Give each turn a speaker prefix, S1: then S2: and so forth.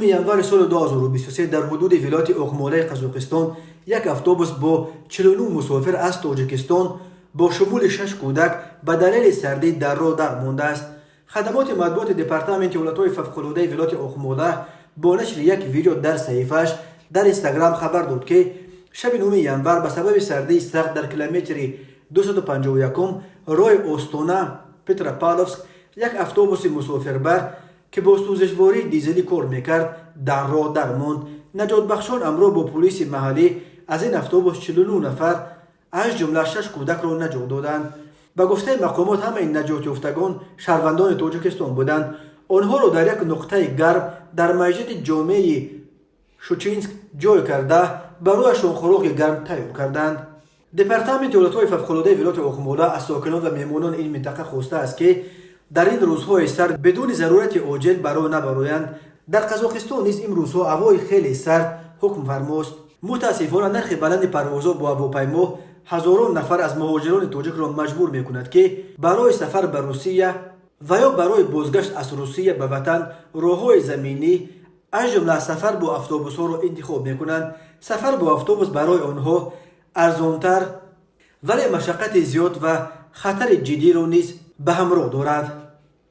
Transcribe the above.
S1: 9 январи соли 2023 дар ҳудуди вилояти Оқмолаи Қазоқистон як автобус бо 49 мусофир аз Тоҷикистон бо шумули шаш кӯдак ба далели сардӣ дар роҳ дар мондааст. Хадамоти матбуоти Департаменти ҳолатҳои фавқулодаи вилояти Оқмола бо нашри як видео дар саҳифааш дар Инстаграм хабар дод, ки шаби 9 январ ба сабаби сардии сахт дар километри 251 роҳи Остона Петропавловск як автобуси мусофирбар, ки бо сӯзишвории дизелӣ кор мекард, дар роҳ дар монд. Наҷотбахшон ҳамроҳ бо пулиси маҳаллӣ аз ин автобус 49 нафар, аз ҷумла шаш кӯдакро наҷот доданд. Ба гуфтаи мақомот, ҳамаи наҷотёфтагон шаҳрвандони Тоҷикистон буданд. Онҳоро дар як нуқтаи гарм дар масҷиди ҷомеи Шучинск ҷой карда, барояшон хӯроки гарм тайёр карданд. Департаменти ҳолатҳои фавқулодаи вилояти Оқмола аз сокинон ва меҳмонони ин минтақа хостааст, ки дар ин рӯзҳои сард бидуни зарурати оҷил ба роҳ набароянд. Дар Қазоқистон низ имрӯзҳо ҳавои хеле сард ҳукмфармост. Мутаассифона, нархи баланди парвозҳо бо ҳавопаймо ҳазорон нафар аз муҳоҷирони тоҷикро маҷбур мекунад, ки барои сафар ба Русия ва ё барои бозгашт аз Русия ба ватан роҳҳои заминӣ, аз ҷумла сафар бо автобусҳоро интихоб мекунанд. Сафар бо автобус барои онҳо арзонтар, вале машаққати зиёд ва хатари ҷиддиро низ ба ҳамроҳ дорад.